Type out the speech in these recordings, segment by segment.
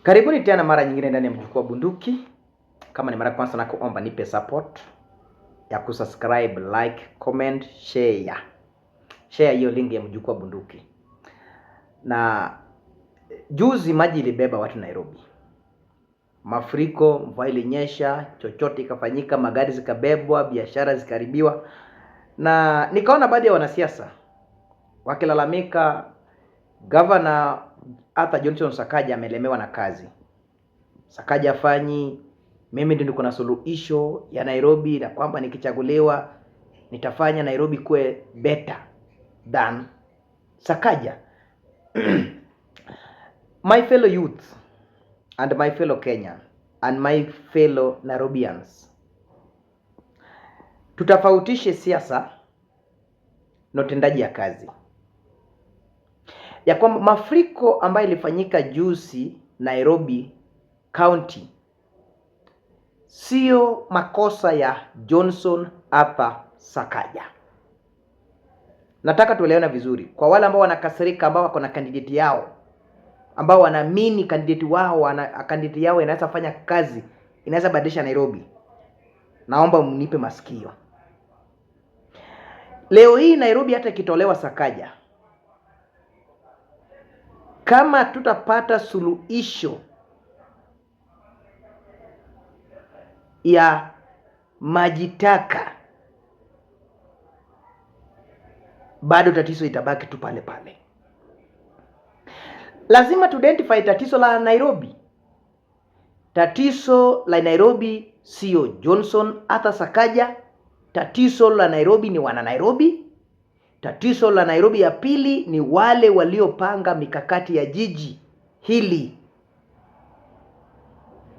Karibuni tena mara nyingine ndani ya Mjukuu wa Bunduki. Kama ni mara ya kwanza, nakuomba nipe support ya kusubscribe, like, comment, share. Share hiyo link ya Mjukuu wa Bunduki. Na juzi maji ilibeba watu Nairobi. Mafuriko, mvua ilinyesha, chochote ikafanyika, magari zikabebwa, biashara zikaharibiwa. Na nikaona baadhi ya wanasiasa wakilalamika Governor Arthur Johnson Sakaja amelemewa na kazi. Sakaja afanyi, mimi ndio niko na suluhisho ya Nairobi, na kwamba nikichaguliwa nitafanya Nairobi kuwe better than Sakaja. My fellow youth and my fellow Kenya and my fellow Nairobians, tutafautishe siasa na utendaji ya kazi, ya kwamba mafuriko ambayo ilifanyika juzi Nairobi County sio makosa ya Johnson Arthur Sakaja. Nataka tuelewane vizuri. Kwa wale ambao wanakasirika, ambao wako na candidate yao, ambao wanaamini candidate wao candidate yao inaweza fanya kazi, inaweza badilisha Nairobi, naomba mnipe masikio. Leo hii Nairobi hata ikitolewa Sakaja, kama tutapata suluhisho ya maji taka, bado tatizo itabaki tu pale pale. Lazima tu identify tatizo la Nairobi. Tatizo la Nairobi sio Johnson Arthur Sakaja. Tatizo la Nairobi ni wana Nairobi. Tatizo la Nairobi ya pili ni wale waliopanga mikakati ya jiji hili,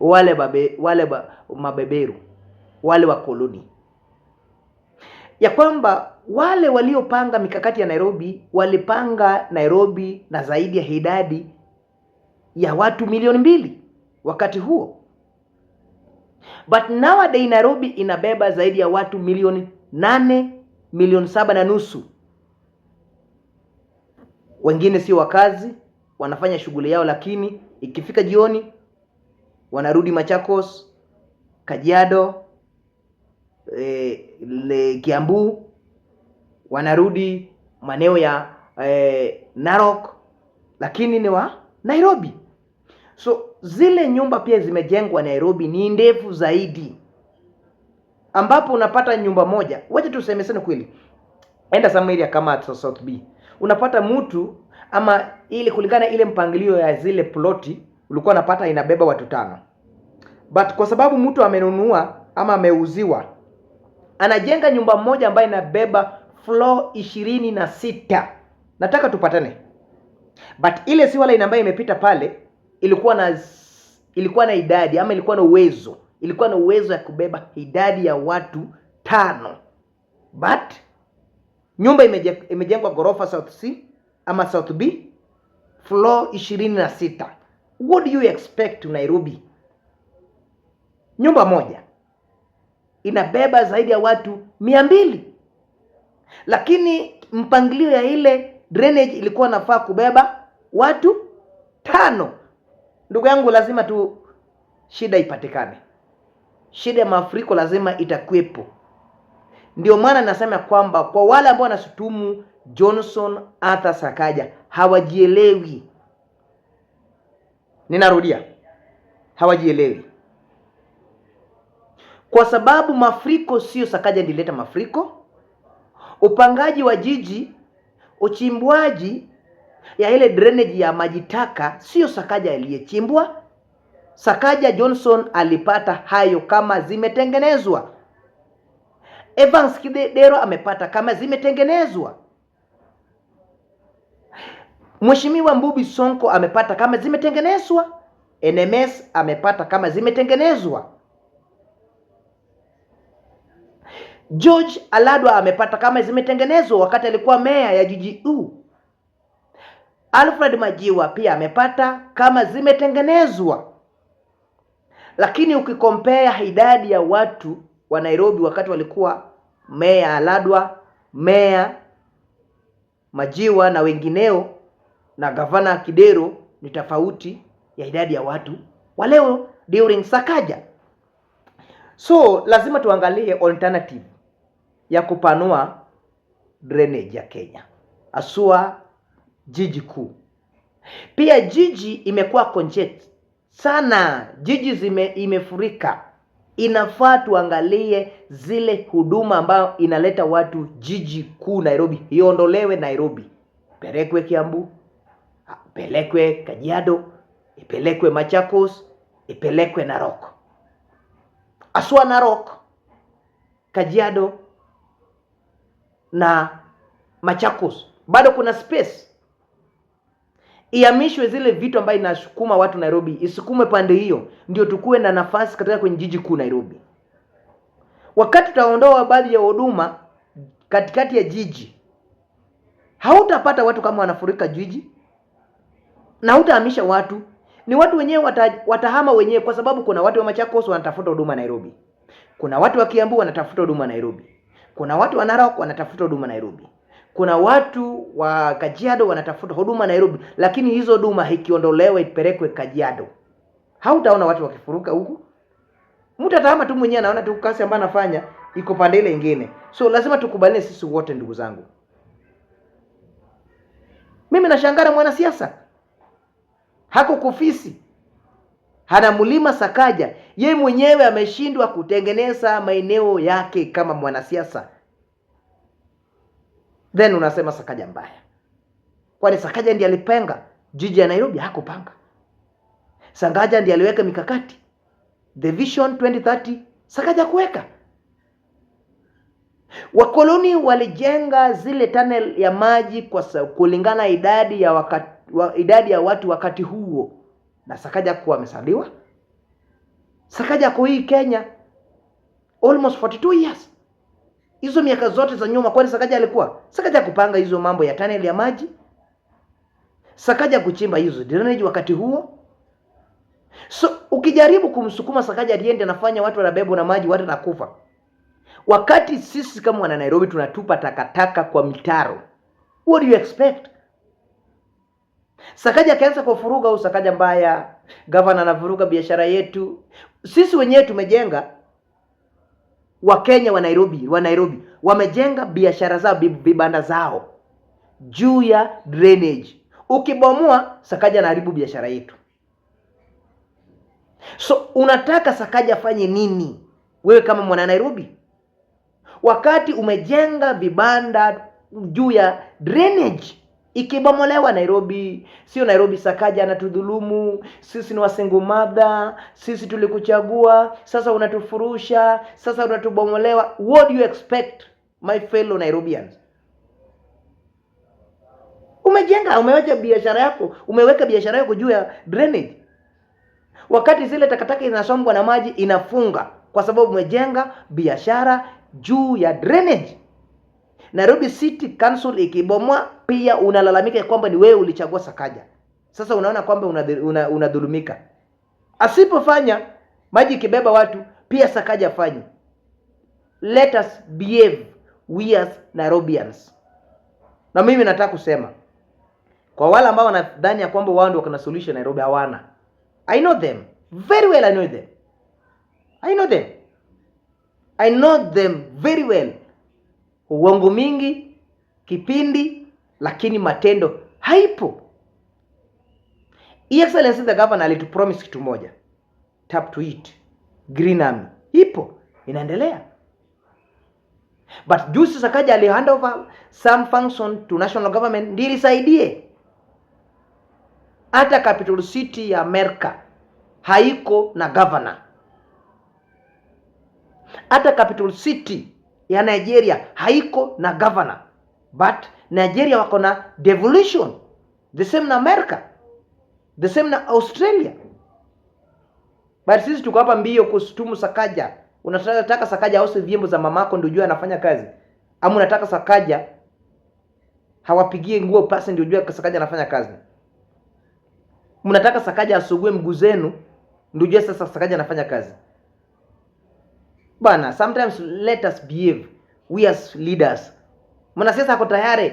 wale babe, wale mabeberu wale wa koloni, ya kwamba wale waliopanga mikakati ya Nairobi walipanga Nairobi na zaidi ya idadi ya watu 2 milioni wakati huo, but nowadays Nairobi inabeba zaidi ya watu milioni 8, milioni 7.5. Wengine sio wakazi, wanafanya shughuli yao, lakini ikifika jioni wanarudi Machakos, Kajiado, Kiambu, wanarudi maeneo ya Narok, lakini ni wa Nairobi. So zile nyumba pia zimejengwa Nairobi ni ndefu zaidi, ambapo unapata nyumba moja, wacha tuseme sana kweli, enda some area kama South B, unapata mtu ama ile kulingana ile mpangilio ya zile ploti ulikuwa unapata inabeba watu 5, but kwa sababu mtu amenunua ama ameuziwa, anajenga nyumba moja ambayo inabeba floor 26. Nataka tupatane, but ile sewer line ambayo imepita pale ilikuwa na idadi ama ilikuwa na uwezo ya kubeba idadi ya watu 5, but nyumba imejengwa ghorofa South C ama South B floor 26. What do you expect to Nairobi? Nyumba moja inabeba zaidi ya watu 200, lakini mpangilio ya ile drainage ilikuwa nafaa kubeba watu 5. Ndugu yangu, lazima tu shida ipatikane. Shida ya mafuriko lazima itakuwepo. Ndio maana nasema kwamba kwa wale ambao wanashutumu Johnson Arthur Sakaja hawajielewi. Ninarudia, hawajielewi. Kwa sababu mafuriko sio Sakaja ndileta mafuriko. Upangaji wa jiji, uchimbwaji ya ile drainage ya maji taka sio Sakaja aliyechimbwa. Sakaja Johnson alipata hayo kama zimetengenezwa. Evans Kidero amepata kama zimetengenezwa. Mheshimiwa Mbuvi Sonko amepata kama zimetengenezwa. NMS amepata kama zimetengenezwa. George Aladwa amepata kama zimetengenezwa wakati alikuwa meya ya jiji U. Alfred Majiwa pia amepata kama zimetengenezwa. Lakini ukikompea idadi ya watu wa Nairobi wakati walikuwa meya Aladwa, meya Majiwa na wengineo na gavana Kidero ni tofauti. ya idadi ya watu wa leo during Sakaja. So lazima tuangalie alternative ya kupanua drainage ya Kenya, haswa jiji kuu. Pia jiji imekuwa congested sana, jiji imefurika. Inafaa tuangalie zile huduma ambayo inaleta watu jiji kuu Nairobi, iondolewe Nairobi, pelekwe Kiambu, ipelekwe Kajiado, ipelekwe Machakos, ipelekwe Narok, haswa Narok, Kajiado na Machakos, bado kuna space. Ihamishwe zile vitu ambayo inasukuma watu Nairobi, isukume pande hiyo, ndio tukuwe na nafasi katika kwenye jiji kuu Nairobi. Wakati tutaondoa baadhi ya huduma katikati ya jiji, hautapata watu kama wanafurika jiji na hutahamisha watu. Ni watu wenyewe watahama wenyewe, kwa sababu kuna watu wa Machakos wanatafuta huduma Nairobi, kuna watu wa Kiambu wanatafuta huduma Nairobi, kuna watu wa Narok wanatafuta huduma Nairobi, kuna watu wa Kajiado wanatafuta huduma Nairobi. Lakini hizo huduma ikiondolewa ipelekwe Kajiado, hautaona watu wakifuruka huku. Mtu atahama tu mwenyewe, anaona tu kazi ambayo anafanya iko pande ile ingine. So lazima tukubaliane sisi wote, ndugu zangu. Mimi nashangaa mwanasiasa hako kofisi hana mlima Sakaja, ye mwenyewe ameshindwa kutengeneza maeneo yake kama mwanasiasa, then unasema Sakaja mbaya. Kwani Sakaja ndiye alipanga jiji ya Nairobi? Hakupanga. Sakaja ndiye aliweka mikakati the Vision 2030, Sakaja kuweka. Wakoloni walijenga zile tunnel ya maji kwa kulingana idadi ya watu wakati huo, na Sakaja kuwa amesaliwa. Sakaja kwa hii Kenya almost 42 years, hizo miaka zote za nyuma, kwani Sakaja alikuwa? Sakaja kupanga hizo mambo ya tunnel ya maji, Sakaja kuchimba hizo drainage wakati huo. So ukijaribu kumsukuma Sakaja aliende, anafanya watu wanabebwa na maji, watu wanakufa. Wakati sisi kama wana Nairobi tunatupa takataka kwa mitaro, what do you expect? Sakaja akaanza kufuruga au Sakaja mbaya, gavana anavuruga biashara yetu. Sisi wenyewe tumejenga, Wakenya wa Nairobi wamejenga biashara zao, vibanda zao juu ya drainage. Ukibomoa, Sakaja anaharibu biashara yetu. So unataka Sakaja afanye nini wewe kama mwana Nairobi, wakati umejenga vibanda juu ya drainage? Ikibomolewa Nairobi, sio Nairobi, Sakaja anatudhulumu sisi, ni wa single mother, sisi tulikuchagua, sasa unatufurusha, sasa unatubomolewa. What do you expect, my fellow Nairobians? Umejenga, umeweka biashara yako, umeweka biashara yako juu ya drainage, wakati zile takataka inasombwa na maji inafunga, kwa sababu umejenga biashara juu ya drainage. Nairobi City Council ikibomoa, pia unalalamika kwamba ni wewe ulichagua Sakaja. Sasa unaona kwamba unadhulumika. Asipofanya, maji ikibeba watu, pia Sakaja afanye. Let us behave, we as Nairobians. Na mimi nataka kusema kwa wale ambao wanadhani ya kwamba wao ndio wana solution Nairobi, hawana. I know them very well, I know them. I know them. I know them very well. Uongo mingi kipindi, lakini matendo haipo. Excellency the Governor alitupromise kitu moja, tap to it, Green Army ipo inaendelea, but juzi Sakaja ali hand over some function to national government ndio isaidie. Hata capital city ya America haiko na governor, hata capital city ya Nigeria haiko na governor, but Nigeria wako na devolution, the same na America, the same na Australia. But sisi tuko hapa mbio kustumu Sakaja. Unataka Sakaja aoshe vyombo za mamako ndio ujue anafanya kazi, ama unataka Sakaja hawapigie nguo pasi ndio ujue Sakaja anafanya kazi? Mnataka Sakaja asugue mguu zenu ndio ujue sasa Sakaja anafanya kazi? Bana, sometimes let us behave, we as leaders. Mwanasiasa ako tayari,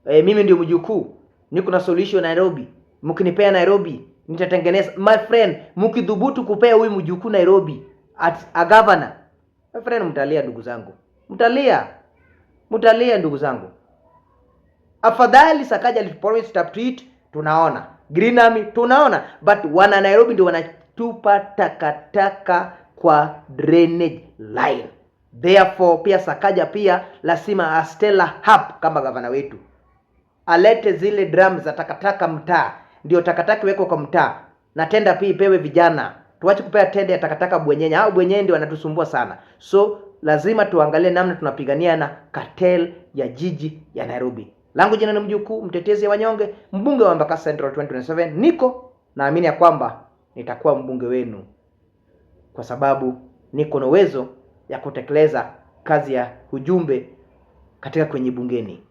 mimi ndio mjukuu, niko na solution Nairobi, mkinipea Nairobi Nitatengeneza. My friend, mkidhubutu kupea huyu mjukuu Nairobi as a governor, my friend, mtalia ndugu zangu, mtalia, mtalia ndugu zangu. Afadhali Sakaja alipromise tap tweet, tunaona Green Army tunaona, but wana Nairobi ndio wanatupa takataka kwa drainage line. Therefore pia Sakaja pia lazima astep up kama gavana wetu, alete zile drum za takataka mtaa, ndio takataka iwekwe kwa mtaa, na tenda pia ipewe vijana. Tuache kupea tenda ya takataka bwenyenye, au bwenyenye ndio wanatusumbua sana. So lazima tuangalie namna tunapigania na cartel ya jiji ya Nairobi. Langu jina ni Mjukuu, mtetezi wa wanyonge, mbunge wa Embakasi Central 2027. Niko naamini ya kwamba nitakuwa mbunge wenu kwa sababu niko na uwezo ya kutekeleza kazi ya ujumbe katika kwenye bungeni.